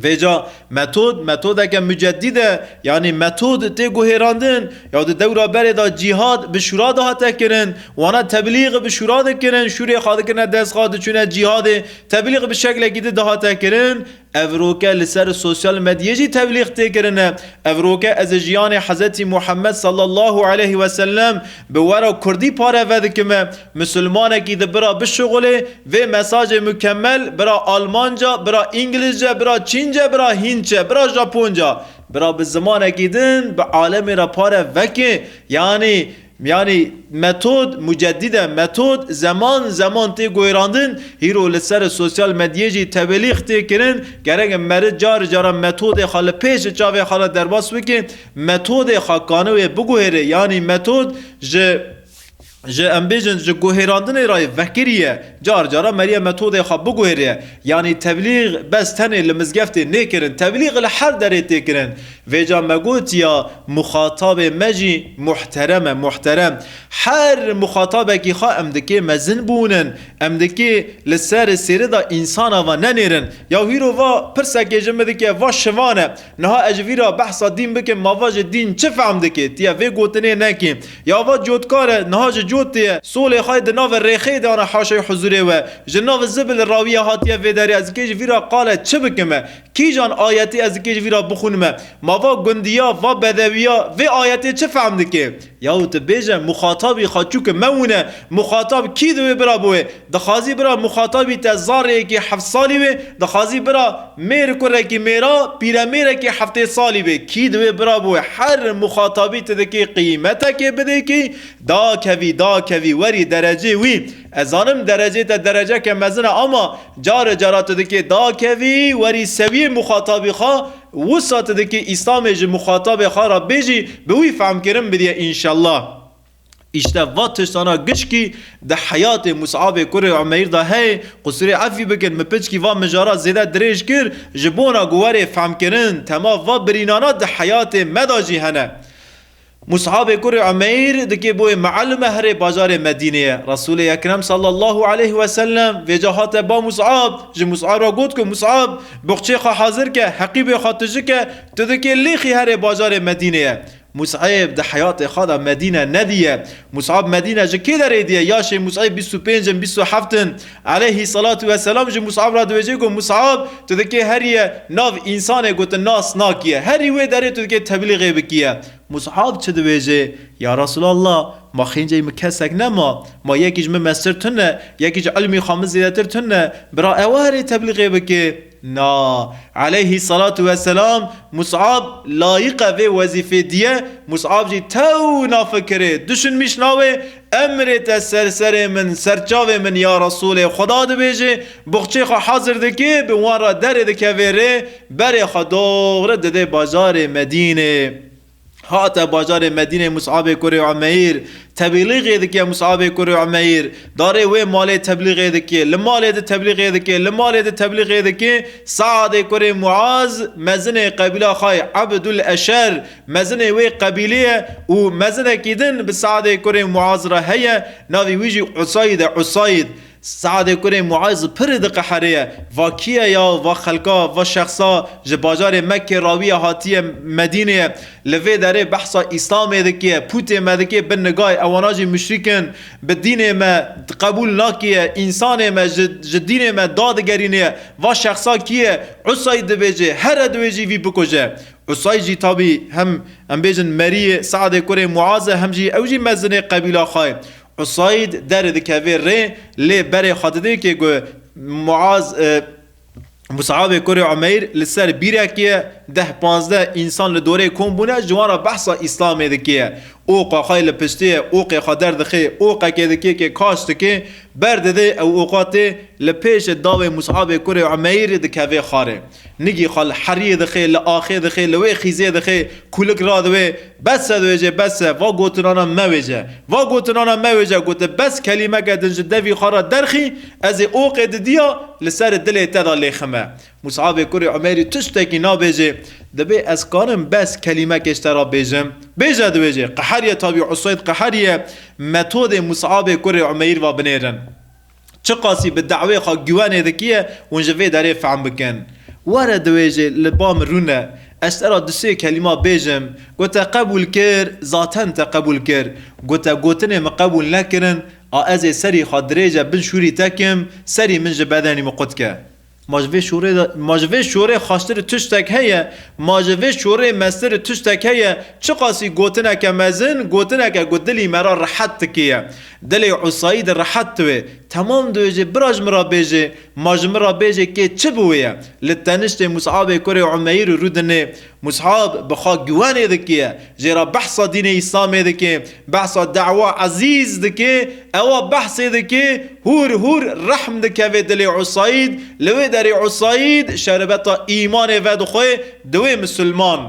Vêca metod, metodeke mucedîd e, yanî metod tê guhêrandin. Ya di dewra berê de cîhad bi şûra dihate kirin, wana teblîg bi şûra dikirin, şûrê xwe dikirine dest xwe diçûne cîhadê, teblîg bi şeklekî di dihate kirin. Evroke li ser sosyal medyê jî teblîg tê kirine. Evroke ez ê jiyanê Hezretî Muhammed sallallahu aleyhi ve sellem bi wera kurdî pare vedikime. Misilmanekî di bira bişuxulê, vê mesajê mukemmel bira Almanca, bira Îngilizce, bira Çînce, bira Hînce, bira Japonca, bira bi zimanekî din bi alemê re pare veke. Yanî, yanî metod mucedîd e, metod zeman zeman tê guhêrandin, hîro li ser sosyal medyê jî tebelîx tê kirin. Gerek meriv car cara metodê xwe li pêş çavê xwe re derbas bike, metodê xwe kanû wê biguhêre, yanî metod ji ji, em bêjin, ji guhêrandinê re vekirî ye. Car cara meriye metodê xwe biguhêrê. Yanî teblîg bes tenê li mizgeftê nêkirin. Teblîg li her derê tê kirin. Vêca me gotiya, muxatabê me jî muhterem e, muhterem. Her muxatabekî xwe em dikê mezin bûnin. Em dikê li ser sêrê de însana ve nenêrin. Ya hîro va pirsekê ji min dike, va şivan e. Niha ez ji vî re behsa dîn bikim, ma va ji dîn çi fehm dike? Tiye vê gotinê nekî. Ya va cotkar e, niha ji gotiye, solê xwe di navê rêxê de ana haşê huzurê we. Ji navê zibil rawiye hatiye vê derê, ez dikê ji vî re qale çi bikime? Kîjan ayetê ez dikê ji vî re bixwînime? Ma va gundiya, va bedewiya, vê ayetê çi fehm dike? Yahu tu bêje, muxatabî xwe çûke me wine, muxatab kî divê bira bo wê? Dixwazî bira muxatabî te zarê yekî heft salî wê, dixwazî bira mêr kurekî mêra, pîremêrekî heftê salî wê. Kî divê bira bo wê? Her muxatabî tu dikê qîmetekê bidê kî, dakevî, dakevî, werî derecê wî. Ez zanim derecê te dereceke mezin e, ama care cara tu dikê dakevî, werî sewiyê muxatabî xwe, wisa tu dikê Îslamê ji muxatabê xwe re bêjî, bi wî fehmkirin bidiye înşellah. Îşte va tiştana gişkî di heyatê Mus'abê kurê Umeyr de heye, qusurê efî bikin, min piçkî va mijara zêde dirêj kir, ji bona ku werê fehmkirin, tema va birînana di heyatê me de jî hene. Mus'abê kurê Umeyr dikê bo wê mealime herê bajarê Medînê ye. Resûlê Ekrem sallallahu aleyhi ve sellem vêca hate ba Mus'ab, ji Mus'ab re got ku Mus'ab, boxçê xwe hazir ke, heqîbê xwe tijike, tu dikê lêxî herê bajarê Medînê ye. Mus'ab di heyatê xwe de Medîne nediye. Mus'ab Medîne ji kê derê diye? Yaşê Mus'ab bîst û pênc in, bîst û heft in. Aleyhî salatu ve selam ji Mus'ab re dibêje ku Mus'ab, tu dikê heriye nav însanê ku tu nas nakiye. Herî wê derê tu dikê teblîxê bikiye. Mus'ab çi dibêje? Ya Resulallah, ma xênceyî min kesek nema. Ma yekî ji min mestir tune, yekî ji ilmî xwe min zêdetir tune. Bira ew herê teblîxê bike. Na, aleyhî salatu ve selam, Mus'ab layiqe vê wezîfê diye. Mus'ab jî tew nafikirê, düşünmîş nawê, emrê te ser serê min, serçavê min ya Resûlê Xweda dibêje, boxçê xwe hazir dike, bi wan re derê dikeve rê, berê xwe doxre dide bajarê Medînê. Hate bajarê Medînê Mus'abê kurê Umeyr, teblîxê dike Mus'abê kurê Umeyr, darê wê malê teblîxê dike, li malê de teblîxê dike, li malê de teblîxê dike, Saadê kurê Muaz, mezinê qebîla xwe Ebdul Eşer, mezinê wê qebîlê ye û mezinekî din bi Saadê kurê Muaz re heye, navê wî jî Usayd e, Usayd. Saadê kurê Muaz pir diqeheriye. Va kî ye ya, va xelka, va şexsa ji bajarê Mekkê rawiye hatiye Medînê ye. Li vê derê behsa Îslamê dike, pûtê me dike bin nigay, ewana jî muşrîk in, bi dînê me qebûl nakiye, însanê me ji, ji dînê me dadigerîne. Va şexsa kî ye? Usayd dibêje, here dibêjî vî bikuje. Usayd jî tabî hem, em bêjin, meriyê Saadê kurê Muaz e, hem jî ew jî mezinê qebîla xwe ye. Usayd derê dikeve rê, lê berê xwe didê kê ku Muaz, e, Mus'abê kurê Umeyr li ser bîrekê ye, deh panzdeh însan li dorê kom bûne, ji wan re behsa Îslamê dike. Oqa xwe li piştê ye, oqê xwe derdixe, oqekê dike kê kaş dike, berdide ew oqa tê, li pêşê dawê Mus'abê kurê Umeyr dikeve xarê. Nigî xwe li heriyê dixe, li axê dixe, li wê xîzê dixe, kulik radiwê, bes e dibêje, bes e, va gotinana mewêje. Va gotinana mewêje, gote, bes kelîmeke din ji devî xwe re derxî, ez ê oqê didiya li ser dilê te de lêxime. Mus'abê kurê Umeyrî tiştekî nabêje, dibê ez karim bes kelîmekê ji te re bêjim? Bêje dibêje, qeheriye tabî, Usayd qeheriye, metodê Mus'abê kurê Umeyr va binêrin. Çiqasî bi dawê xwe güwenê dikiye, hûn ji vê derê fehm bikin. Were dibêje, li ba min rûne, ez te re du sê kelîma bêjim, ku te qebûl kir, zaten te qebûl kir. Ku te gotinê min qebûl nekirin, a ez ê serî xwe dirêje bin şûrî te kim, serî min ji bedenî min qut ke. Ma ji vê şorê de, ma ji vê şorê xweştir tiştek heye, ma ji vê şorê mestir tiştek heye, çiqasî gotineke mezin, gotineke ku dilî me re rehet dikiye. Dilê Usayd rehet dibe. Temam dibêje, bira ji min re bêje, ma ji min re bêje kê çi bi wê ye? Li teniştê Mus'abê kurê Umeyr û rûdinê. Mus'ab bi xwe güwenê dike, jê re behsa dînê Îslamê dike, behsa dawa ezîz dike, ewa behsê dike, hûr hûr rehm dikeve dilê Usayd, li wê derê Usayd şerbeta îmanê vedixwe, diwê misilman.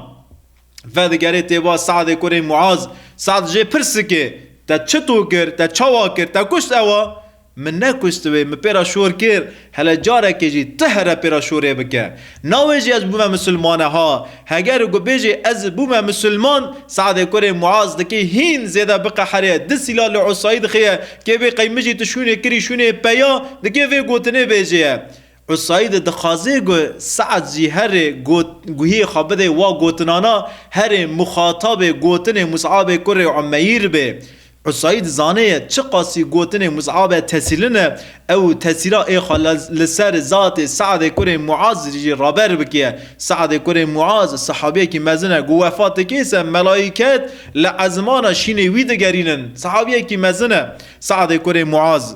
Vedigere tê ba Saadê kurê Muaz, Saad jê pirs dike, te çi to kir, te çawa kir, te kuşt ewa? Min nekuşt wê, min pê re şor kir, hele carekê jî ti here pê re şorê bike. Nawê jî ez bûme misilmane ha. Heger ku bêjê ez bûme misilman, Saadê kurê Muaz dikê hîn zêde biqeherê, di sîla li Usayd xiye, kê bê qey min jî tu şûnê kirî şûnê peya, dikê vê gotinê bêjê ye. Usayd dixwaze ku Saad jî herê got-, guhiyê xwe bide wa gotinana, herê muxatabê gotinê Mus'abê kurê Umeyr bê. Usayd zanê ye çiqasî gotinê Mus'abe tesîlin e, ew tesîra ê xwe li, li ser zatê Sa'dê kurê Muaz jî raber bikiye. Sa'dê kurê Muaz sehabiyekî mezin e, ku wefatê kê se melayîket li ezmana şînê wî digerînin. Sehabiyekî mezin e Sa'dê kurê Muaz.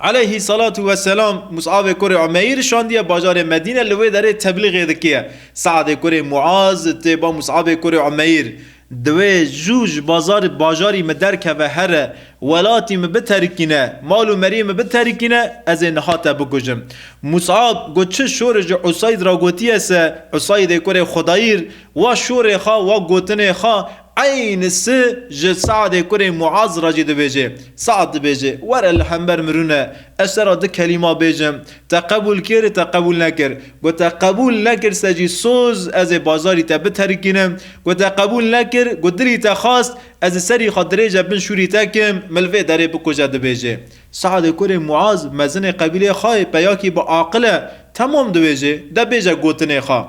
Aleyhî salatu ve selam Mus'abê kurê Umeyr şandiye bajarê Medîne, li wê derê teblîxê dikiye. Sa'dê kurê Muaz tê ba Mus'abê kurê Umeyr. Divê jû ji bazar, bajarî min derkeve here, welatî min biterikîne, mal û meriyê min biterikîne, ez ê niha te bikujim. Mus'ab got, çi şorê ji Usayd ra gotiye se, Usaydê kurê Xudayr, wa şorê xwe, wa gotinê xwe, eynisi ji Sa'dê kurê Muaz ra jî dibêje. Sa'd dibêje, were li hember min rûne, ez te ra du kelîma bêjim. Te qebûl kir, te qebûl nekir. Got, te qebûl nekir se jî soz, ez ê bazarî te biterikînim. Got, te qebûl nekir, got, dilî te xwest, ez ê serî xwe dirêje bin şûrî te kim, min li vê derê bikuje dibêje. Sa'dê kurê Muaz, mezinê qebîlê xwe ye, peyakî bi aqil e, temam dibêje, de bêje gotinê xwe.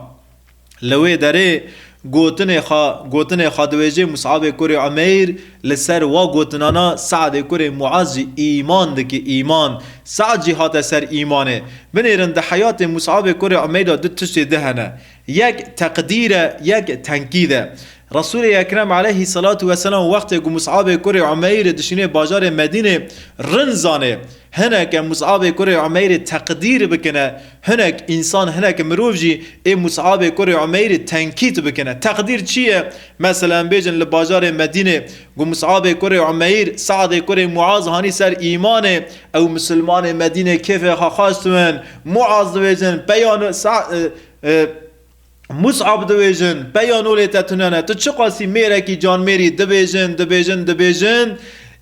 Li wê derê gotinê xwe, gotinê xwe dibêje Mus'abê kurê Umeyr, li ser wa gotinana Sa'dê kurê Muaz jî îman dike, îman. Sa'd jî hate ser îmanê. Binêrin di heyatê Mus'abê kurê Umeyr de du tiştê di hene. Yek teqdîr e, yek tenkîd e. Resûlê Ekrem aleyhî salatu ve selam wextê ku Mus'abê kurê Umeyrê dişînê bajarê Medînê rin zanê. Hineke Mus'abê kurê Umeyrê teqdîr bikine, hinek însan, hinek mirov jî ê Mus'abê kurê Umeyrê tenkît bikine. Teqdîr çi ye? Mesela em bêjin li bajarê Medînê ku Mus'abê kurê Umeyr, Sa'dê kurê Muaz hanî ser îmanê, ew misilmanê Medînê kêfê xwe xwest win, Muaz dibêjin, peya no-, Sa-, e, e, Mus'ab dibêjin, peya nolê te tune ne. Tu çiqasî mêrekî canmêrî dibêjin, dibêjin, dibêjin.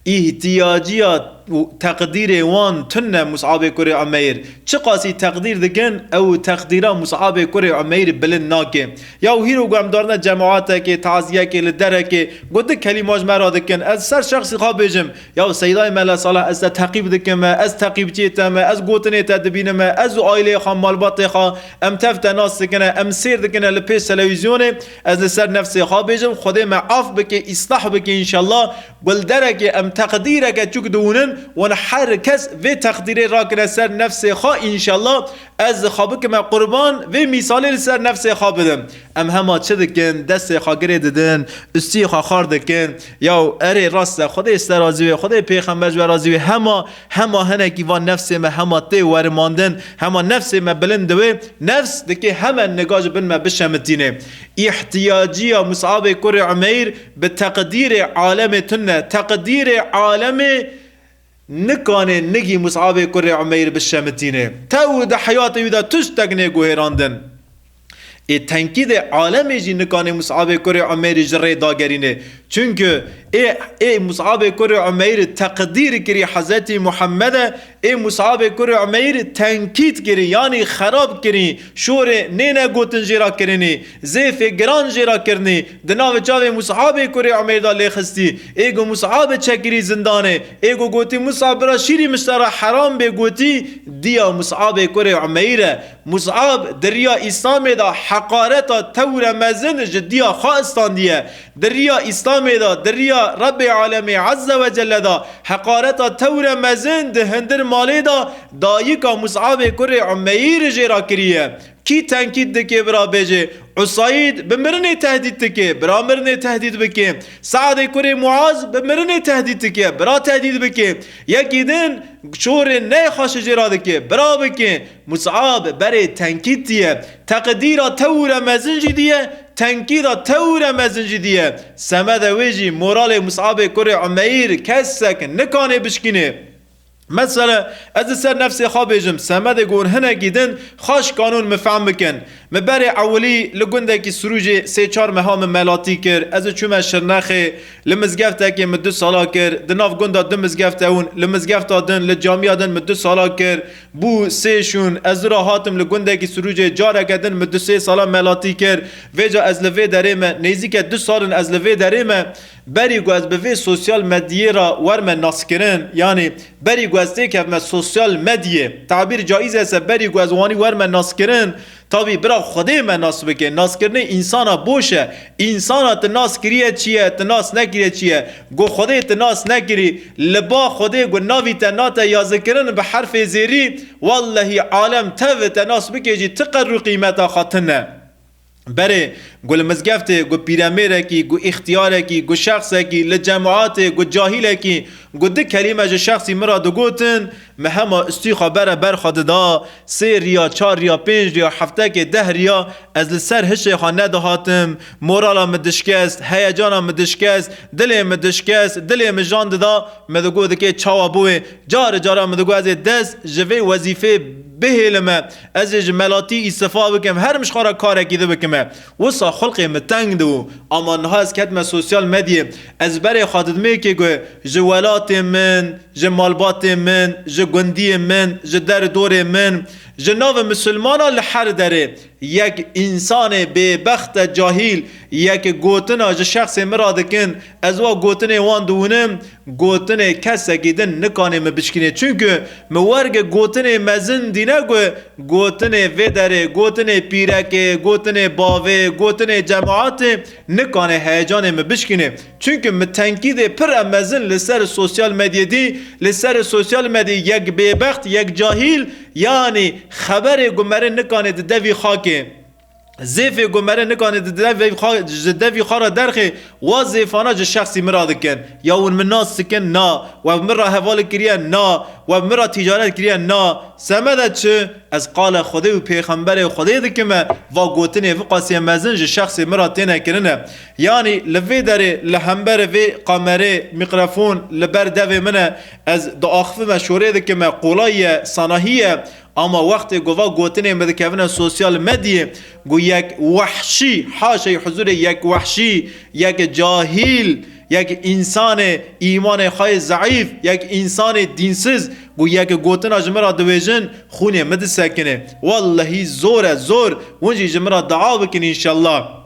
Îhtiyaciya teqdîrê wan tune Mus'abê kurê Umeyr. Çiqasî teqdîr dikin, ew teqdîra Mus'abê kurê Umeyr bilind nake. Ya hîro ku em darine cemaetekê, taziyekê, li derekê, ku du kelîma ji me re dikin. Ez ser şexsî xwe bêjim. Ya Seydayê Mele Salih, ez te teqîb dikim me, ez teqîbçiyê te me, ez gotinê te dibînim me, ez û aîleyê xwe, malbatê xwe, em tev te nas dikine, em sêr dikine li pêş televîzyonê, ez li ser nefsê xwe bêjim, Xwedê me af bike, îslah bike înşallah, ku li derekê em teqdîreke çûk diwînin, wan her kes vê teqdîrê rakine ser nefsê xwe înşallah, ez xwe bikime qurban, vê mîsalê li ser nefsê xwe bidim. Em hema çi dikin? Destê xwe girê didin, ustiyê xwe xar dikin. Yaw erê rast e, Xwedê ji te razî wê, Xwedê pêxember ji we razî wê. Hema, hema hinekî van nefsê me hema tê werimandin, hema nefsê me bilind diwê. Nefs dike heme niga ji bin me bişemitînê. Îhtiyaciya Mus'abê kurê Umeyr bi teqdîrê alemê tune. Teqdîrê alemê nikanê nigî Mus'abê kurê Umeyr bişemitînê. Tew di heyatê wî de tiştek nê guhêrandin. Ê tenkîdê alemê jî nikanê Mus'abê kurê Umeyrî ji rê dagerînê. Çunku ê, ê Mus'abê kurê Umeyr teqdîr kirî Hezretî Muhemmede, ê Mus'abê kurê Umeyr tenkîd kirî, yanî xerab kirî, şorê nêne gotin jê re kirinî, zêfê giran jê re kirinî, di navê çavê Mus'abê kurê Umeyr de lê xistî. Ê ku Mus'abe çekirî zindanê, ê ku gotî, Mus'ab bira şîrî min ji te re heram bê, gotî, diya Mus'abê kurê Umeyr e. Mus'ab di riya Îslamê de heqareta tewre mezin ji diya xwe istandiye. Di riya Îslamê de, di riya Rebbê Alemê Azze ve Celle de heqareta tewre mezin di hindir malê de dayika Mus'abê kurê Umeyr jê re kiriye. Kî tenkîd dike bira bêje, Usayd bi mirinê tehdîd dike, bira mirinê tehdîd bike. Saadê kurê Muaz bi mirinê tehdîd dike, bira tehdîd bike. Yekî din şorê neyê xweşi jê re dike, bira bike. Mus'ab berê tenkîd diye, teqdîra tewre mezin jî diye, tenkîda tewre mezin jî diye. Semede wê jî moralê Mus'abê kurê Umeyr kesek nikane bişkîne. Mesela, ez li ser nefsê xwe bêjim, semedê ku hûn hinekî din xweş kanûn min fehm bikin. Min berê ewilî li gundekî Sirûcê sê çar meha min melatî kir. Ez çûme Şirnexê, li mizgeftekê min du sala kir. Di nav gunda du mizgefte hûn, li mizgefta din, li camiya din min du sala kir. Bû sê şûn, ez dû re hatim li gundekî Sirûcê, careke din min du sê sala melatî kir. Vêca ez li vê derê me, nêzîke du sal in ez li vê derê me. Berî ku ez bi vê sosyal medyê re werme naskirin, yanî berî ku ez têkevme sosyal medyê, tabîr caiz e se, berî ku ez wanî werme naskirin, Tabî bira Xwedê me nas bike. Naskirinê însana boş e. Însana tu nas kiriye çi ye, tu nas nekiriye çi ye. Go Xwedê tu nas nekirî, li ba Xwedê go navî te nate yazîkirin bi herfê zêrî, wellehî alem tev te nas bike jî ti qedr û qîmeta xwe tune. Berê, go li mizgeftê, go pîremêrekî, go îxtiyarekî, go şexsekî, li cemaatê, go cahîlekî, go du kelîme ji şexsî min re digotin, min hema stûyê xwe bere ber xwe dida, sê riya, çar riya, pênc riya, heftekê deh riya, ez li ser hişê xwe nedihatim, morala min dişkest, heyecana min dişkest, dilê min dişkest, dilê min jan dida, min digot dikê çawa bûyê, Carê cara min digot ez ê dest ji vê wezîfê bihêlime, ez ê ji melatî îstifa bikim, her min ji xwe re karekî di bikime. Wisa xulqê min teng dibû. Ama niha ez ketime sosyal medyê. Ez berê xwe didimê kê ku ji welatê min, ji malbatê min, ji gundiyê min, ji der dorê min, ji navê misilmana li her derê yek însanê bêbext e cahîl, yek gotina ji şexsê min re dikin, ez wa gotinê wan diwînim, gotinê kesekî din nikanê min bişkînê. Çunku min werge gotinê mezin dîne ku gotinê vê derê, gotinê pîrekê, gotinê bavê, gotinê cemaatê nikanê heyecanê min bişkînê. Çunku min tenkîdê pir e mezin li ser sosyal medyê dî, li ser sosyal medyê yek bêbext, yek cahîl, yanî xeberê ku meri nikanê di devî xakê. Zêfê ku meri nikanê di devê xwe, ji devî xwe re derxê, wa zêfana ji şexsî min re dikin. Ya hûn min nas dikin? Na. We bi min re hevalî kiriye? Na. We bi min re tîcaret kiriye? Na. Semede çi? Ez qala Xwedê û pêxemberê Xwedê dikime, va gotinê viqasê mezin ji şexsê min re têne kirine. Yanî li vê derê, li hember vê kamerê, mîkrofon li ber devê min e, ez diaxivime, şorê dikime, qolay ye, sanahî ye. Ama wextê ku va gotinê min dikevine sosyal medyê, ku yek wehşî, haşey huzurê yek wehşî, yek cahîl, yek însanê îmanê xwe yê zeîf, yek însanê dînsiz, ku yek gotina ji min re dibêjin, xûnê min disekine. Wellehî zor e, zor. Hûn jî ji min re dua bikin înşellah.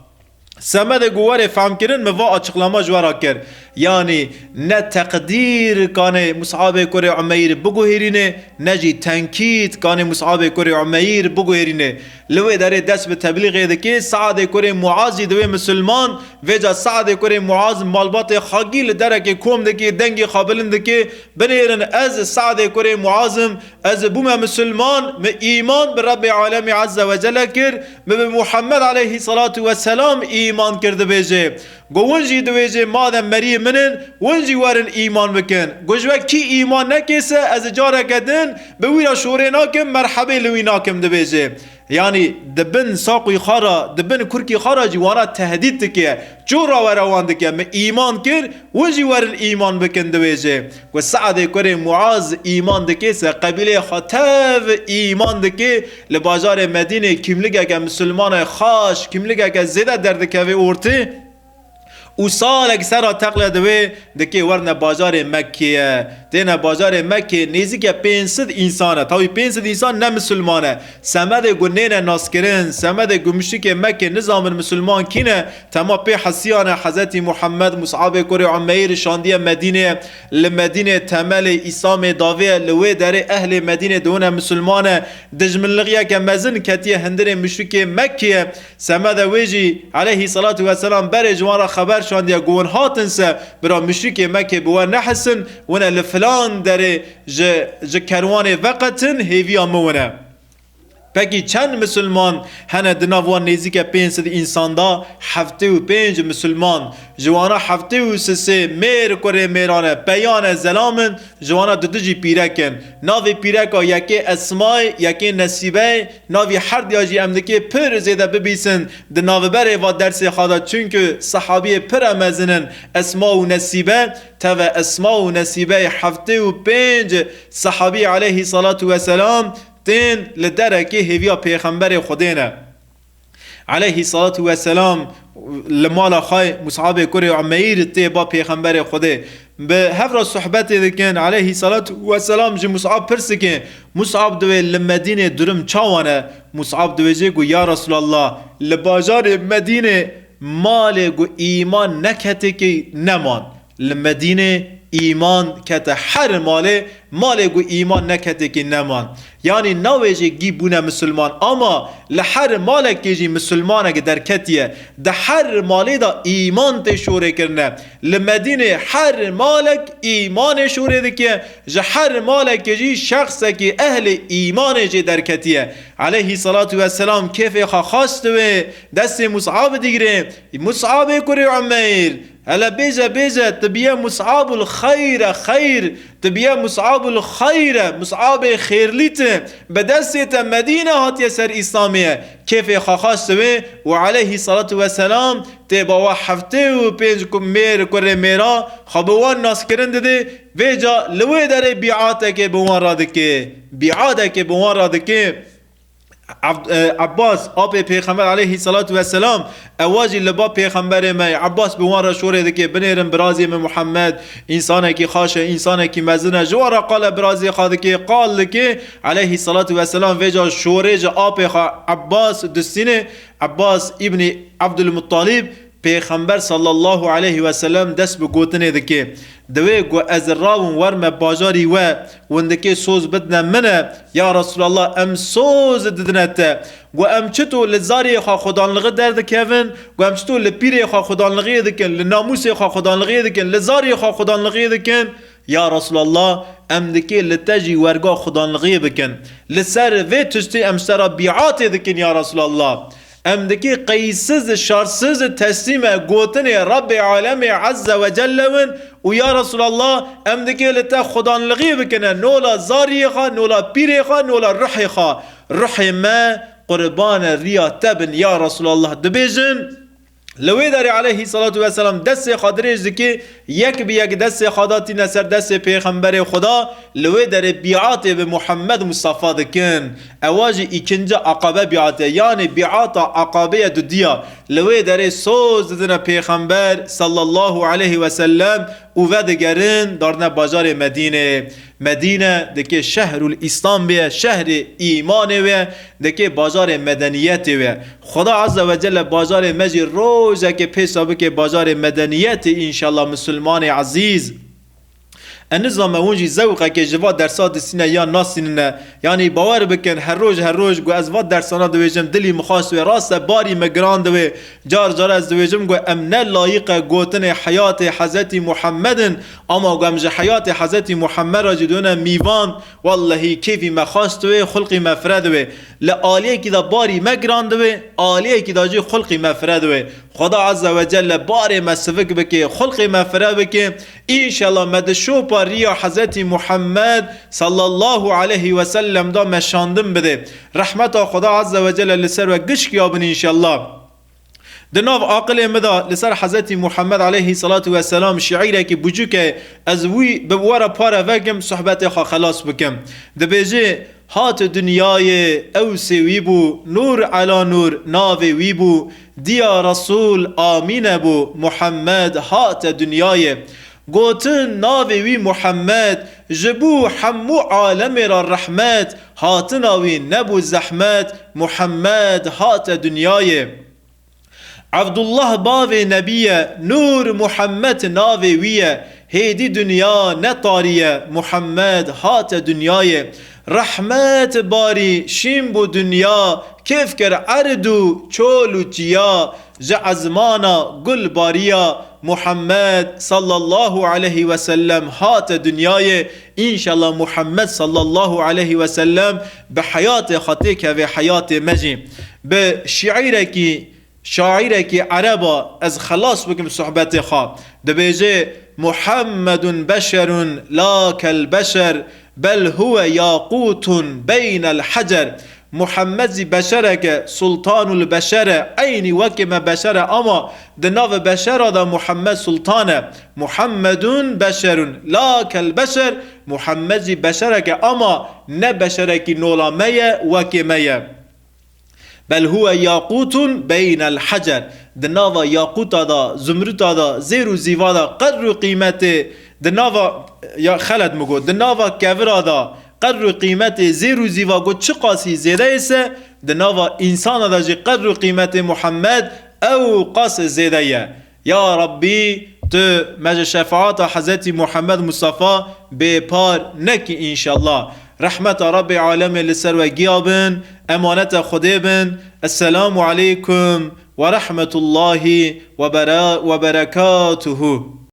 Semedê ku werê fehmkirin, min va açıklama ji we re kir. Yanî ne teqdîr kanê Mus'abê kurê Umeyr biguhêrînê, ne jî tenkîd kanê Mus'abê kurê Umeyr biguhêrînê. Li wê derê dest bi teblîxê dikê, Saadê kurê Muaz jî diwê misilman, vêca Saadê kurê Muaz malbatê xakî li derekê kom dikê, dengê xwe bilind dikê, binêrin ez Saadê kurê Muaz im, ez bûme misilman, min îman bi Rebbê Alemî Azze ve Celle kir, min bi Muhammed aleyhissalatu vesselam îman kir, dibêje. Go hûn jî dibêje, madem meriyê min in, hûn jî werin îman bikin. Go ji we kî îman nekê se, ez careke din bi wî re şorê nakim, merhebê li wî nakim, dibêje. Yanî di bin saqûyê xwe re, di bin kurkê xwe re jî wan re tehdîd dike. Çû rawera wan dike, min îman kir, hûn jî werin îman bikin, dibêje. Ku Saadê kurê Muaz îman dike se, qebîleyê xwe tev îman dike, li bajarê Medînê kîmligeke misilmanê xaş, kîmligeke zêde derdikeve ortê. Û salek ser re teqle diwê, dikê werne bajarê Mekkê ye. Têne bajarê Mekkê, nêzîke pênc sed însan e. Tawî pênc sed însan ne misilman e. Semedê ku nêne naskirin, semedê ku muşrikê Mekkê nizamin misilman kî ne, tema pê hesiyan e, Hezretî Muhammed, Mus'abê kurê Umeyr şandiye Medînê, li Medînê temelê Îslamê daviye, li wê derê ehlê Medînê diwine misilman e, dijminlixiyeke mezin ketiye hindirê muşrikê Mekkê. Semede wê jî aleyhî salatu weselam berê ji wan re xeber şandiye, got, hûn hatin se, bira muşrikê Mekkê bi we nehisin, wine li filan derê ji, ji kerwanê veqetin, hêviya min wine. Pekî çend misilman hene di nav wan nêzîke pênc sed însan de? Heftê û pênc misilman. Ji wana heftê û sisê mêr kurê mêran e, peyan e, zelam in, ji wana dudû jî pîrek in. Navê pîreka yekê Esmayê, yekê Nesîbeyê, navî herdiya jî em dikê pir zêde bibîsin di navberê va dersê xwe de, çunku sehabiyê pir e mezin in, Esma û Nesîbe, teve Esma û Nesîbeyê heftê û pênc sehabî aleyhî salatu weselam tên li derekê hêviya pêxemberê Xwedê ne. Aleyhî salatu weselam li mala xwe Mus'abê kurê Umeyr tê ba pêxemberê Xwedê. Bi hev re sohbetê dikin. Aleyhî salatu weselam ji Mus'ab pirs dike. Mus'ab diwê li Medînê durum çawan e? Mus'ab dibêje ku ya Resulallah, li bajarê Medînê malê ku îman neketêkî neman. Li Medînê Îman kete her malê, malê ku îman neketêkî neman. Yanî navê jê gî bûne misilman, ama li her malekê jî misilmanek derketiye. Di her malê de îman tê şorê kirine. Li Medînê her malek îmanê şorê dike, ji her malekê jî şexsekî ehlê îmanê jê derketiye. Aleyhî salatu vesselam kêfê xwe xas diwê, destê Mus'ab digire. Mus'abê kurê Umeyr, hele bêje, bêje, tu biye Mus'abul xeyre xeyr, tu biye Mus'abul xeyre, Mus'abê xêrlî tu, bi destê te Medîne hatiye ser Îslamê ye. Kêfê xwe xas diwê û aleyhî salatu vesselam tê bawa heftê û pênc ku-, mêr kurê mêra xwe bi wan naskirin didê, vêca li wê derê bîatekê bi wan re dike, bîatekê bi wan re dike. Ab-, e, Abbas, apê Pêxember aleyhî salatu vesselam, ewa jî li ba Pêxemberê me, Abbas bi wan re şorê dike, binêrin birazê min Muhammed, însanekî xaş e, însanekî mezin e, ji wan re qale birazê xwe dike, qal dike, aleyhî salatu vesselam, vêca şorê ji apê xwe Abbas distîne, Abbas îbnî Abdulmuttalib, Pêxember sallallahu aleyhi ve sellem dest bi gotinê dike. Diwê ku ez rawim werme bajarî we, windikê soz bidne min e, ya Resulallah, em soz didine te. Ku em çito li zariyê xwe xudanlixî derdikevin, ku em çito li pîrê xwe xudanlixiyê dikin, li namûsê xwe xudanlixiyê dikin, li zariyê xwe xudanlixiyê dikin, ya Resulallah, em dikê li te jî werga xudanlixiyê bikin. Li ser vê tiştî em ji te re bîatê dikin, ya Resulallah. Em dikê qeysiz, şarsiz teslîme gotinê Rabbê Alemê Azze ve Celle win û ya Resulallah, em dikê li te xudanlixî bikine, nola zariyê xwe, nola pîrê xwe, nola ruhê xwe. Ruhê me qurbane riya te bin, ya Resulallah, dibêjin. Li wê derê aleyhî salatu vesselam destê xwe dirêj dike, yek bi yek destê xwe datîne ser destê Pêxemberê Xuda, li wê derê bîatê bi Muhammed Mustafa dikin. Ewa jî îkinci Aqabe bîate, yanî bîata Aqabeye dudiya. Li wê derê soz didine Pêxember sallallahu aleyhi ve sellem û vedigerin darine bajarê Medînê. Medîne dikê şehrul Îslam bê, şehrê îmanê wê, dikê bajarê medeniyetê wê. Xuda Azze ve Celle bajarê me jî rojekê pêsa bike bajarê medeniyetê, înşallah, misilmanê ezîz. Ez nizam me hûn jî zewqekê ji va dersa distîne ya nasînine. Yanî bawer bikin, her roj, her roj ku ez va dersana dibêjim, dilî min xweş dibe, rast e, barî me giran dibe. Car car ez dibêjim ku em ne layiqe gotinê heyatê Hezretî Muhammed in, ama ku em ji heyatê Hezretî Muhammed re jî dibine mîvan, wellehî kêfî me xweş dibe, xulqî me fire dibe. Li aliyekî de barî me giran dibe, aliyekî de jî xulqî me fire dibe. Xuda Azze ve Celle barê me sivik bike, xulqê me fire bike. Înşallah me di şopa riya Hezretî Muhammed sallallahu aleyhi ve sellem de meşandin bide. Rehmeta Xuda Azze ve Celle li ser we gişkiya bin înşallah. Di nav aqilê min de li ser Hezretî Muhammed aleyhî salatu vesselam şîîrekî bûcûk e, ez wî bi we re pare vekim, sohbetê xwe xelas bikim. Dibêje, Hat dinyayê, Ewsê wî bû, nûr ela nûr navê wî bû, diya Resûl Amîne bû, Muhammed hate dinyayê. Gotin navê wî Muhammed, ji bo hemû alemê re rehmet, hatina wî nebû zehmet, Muhammed hate dinyayê. Evdullah bavê Nebî ye, Nûr Muhammed navê wî ye, hêdî dinya ne tarî ye, Muhammed hate dinyayê. Rehmet barî şîn bû dinya, kêf kir erd û çol û çiya, ji ezmana gul bariya, Muhammed sallallahu aleyhi ve sellem hate dinyayê. Înşallah Muhammed sallallahu aleyhi ve sellem bi heyatê xwe têkeve heyatê me jî. Bi şîîrekî Şairekî ereba ez xelas bikim sohbetê xwe. Dibêje, Muhammedun beşerun la kel beşer, bel huwe yaqutun beynel hecer. Muhammed jî beşerek e, sultanul beşer e, eynî wekî me beşer e, ama di nav beşera de Muhammed sultan e. Muhammedun beşerun la kel beşer, Muhammed jî beşerek e, ama ne beşerekî nola me ye, wekî me ye. Bel huwe yaqutun beynel hecer. Di nava yaquta da, zumruta da, zêr û zîva da, qedr û qîmetê, di nava, ya xelet min got, di nava kevira da, qedr û qîmetê zêr û zîva got çiqasî zêde ye se, di nava însana da jî qedr û qîmetê Muhammed ew qas zêde ye. Ya Rabbî, Tu me ji şefaata Hezretî Muhammed Mustafa bêpar nekî înşallah. Rehmeta Rabbê Alemê li ser we giya bin, emaneta Xwedê bin. Esselamu aleykum ve rahmetullahi ve bera-, ve berekatuhu.